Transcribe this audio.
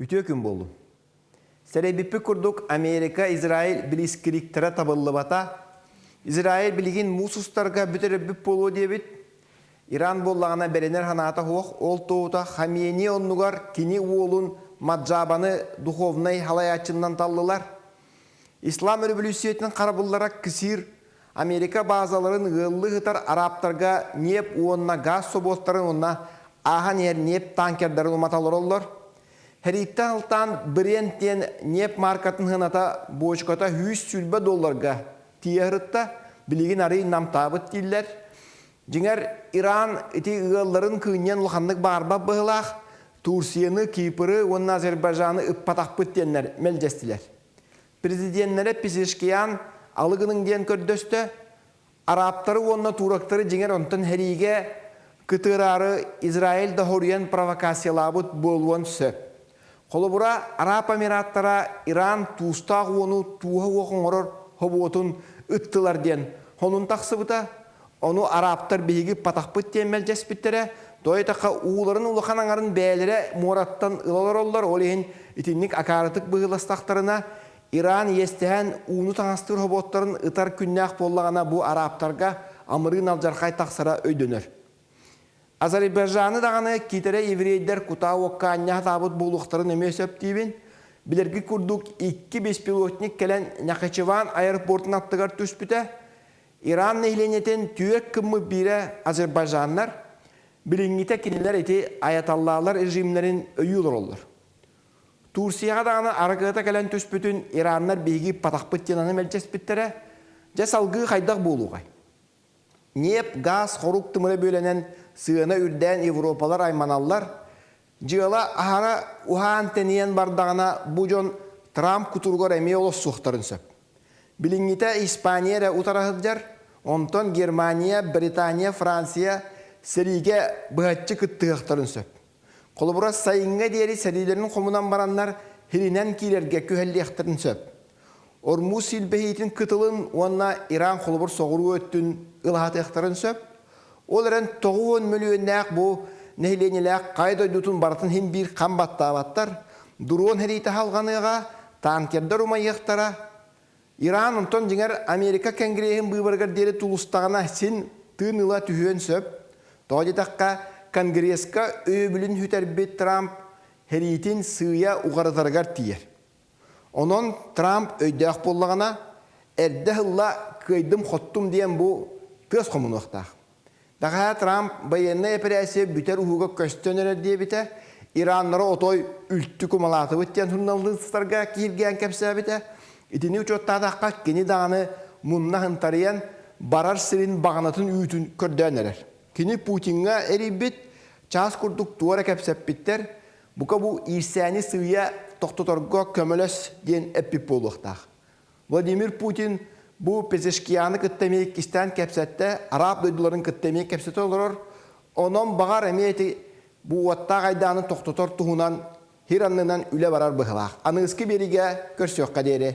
Үтүө күн буоллун. Сэрэйбиппит курдук, Америка, Израиль близкириктэрэ табыллыбата. Израиль билигин муус устарга бүтэр буолуо диэбит. Иран буоллаҕына бэринэр санаата суох, ол туоһута Хамени оннугар кини уолун Маджабаны духовнай халайааччыннан таллылар. Ислам өрөбөлүүссүйэтин харабыллара КСИР Америка баазаларын ыаллыы сытар арабтарга ньиэп уонна газ собуоттарын уонна ааһан иһэр ньиэп танкердарын умата олороллор. Сэрииттэн алтаан Брент диэн ньиэп маркатын сыаната буочуката 120 долларга тиийэ сырытта, билигин арыый намтаабыт дииллэр. Дьиҥэр, Иран ити ыалларын кыынньан улаханнык баҕарбат быһыылаах, Турцияны, Кипры уонна Азербайджаны ыппатахпыт диэннэр мэлдьэстилэр. Президеннэрэ Пезешкиан алы гыныҥ диэн көрдөстө, Арабтары уонна турактары дьиҥэр онтон сэриигэ кытыараары Израиль да хоруйан провокациялаабыт буолуон сөп. Холобура, Араб Эмираттара Иран туустаах уону тууһа уох оҥорор хобуотун ыттылар диэн сонун тахсыбыта. Ону арабтар биһиги патахпыт диэн мэлдьэспиттэрэ. Тоойутахха ууларын улахан аҥарын бэйэлэрэ муораттан ыла олороллор, ол иһин итинник акаарытык быһыыластахтарына Иран иэстэһэн ууну таҥастыыр хобуоттарын ытар күннээх буоллаҕына бу арабтарга амырыын алдьархай тахсара өйдөнөр. Азербайджаны даҕаны киитэрэ еврейдэр кутаа уокка анньа сатаабыт буолуохтарын эмиэ сөп диибин. Билэргит курдук икки беспилотник кэлэн Нахичеван аэропортун аттыгар түспүтэ. Иран нэһилиэнньэтин түөрт гыммыт биирэ азербайджаннар. Билиҥҥитэ кинилэр ити аяталлаалар режимнэрин өйүү олороллор. Турцияҕа даҕаны аракыата кэлэн түспүтүн ираннар биһиги патахпыт диэн аны мэлдьэспиттэрэ. Дьэ салгыы хайдах буолуоҕай? Ньиэп, гаас, хорук тымыра бүөлэнэн сыана үрдээн европалар айманаллар. Дьыала аһара уһаан-тэнийэн бардаҕына бу дьон Трамп кутуругар эмиэ олоссуохтарын сөп. Билиҥҥитэ Испания эрэ утара сылдьар, онтон Германия, Британия, Франция сэриигэ быһаччы кыттыһыахтарын сөп. Холобура, сайыҥҥа диэри сэриилэрин хомунан бараннар сиринэн киирэргэ күһэллиэхтэрин сөп. Ормуз силбэһиитин кытылын уонна Иран холобур соҕуруу өттүн ылаһатыахтарын сөп. Ол эрэн 90 мөлүйүөннээх бу нэһилиэнньэлээх хайа дойдутун барытын иһин биир хам баттаабаттар. Дрон сэриитэ салҕаныаҕа, танкердар умайыахтара. Иран онтон дьиҥэр Америка Конгреһын быыбарыгар диэри тулустаҕына син тыын ыла түһүөн сөп. Тоҕо диэтэххэ, Конгресска өйөбүлүн сүтэрбит Трамп сэриитин сыыйа уҕарытарыгар тиийэр. Онон Трамп өйдөөх буоллаҕына, эрдэ ыһылла кыайдым-хоттум диэн бу тыас хомунуохтаах. Бэҕэһээ Трамп байыаннай эпэрээссийэ бүтэр уһуга көстөн эрэр диэбитэ, Ираннары отой үлтү кумалаатыбыт диэн суруналыыстарга кииргээн кэпсээбитэ. Итини учуоттаатахха, кини даҕаны мунна хынтарыйан барар сирин баҕанатын үүтүн көрдөөн эрэр. Кини Путиҥҥа эрийбит, чаас курдук туора кэпсэппиттэр, бука бу иирсээни сыыйа тохтоторго көмөлөс диэн эппит буолуохтаах. Владимир Путин бу Пезешкианы кытта эмиэ иккистээн кэпсэттэ, араб дойдуларын кытта эмиэ кэпсэтэ олорор. Онон баҕар эмиэ ити бу уоттаах айдааны тохтотор туһунан хир аннынан үлэ барар быһылаах. Аныгыскы биэриигэ көрсүөххэ диэри.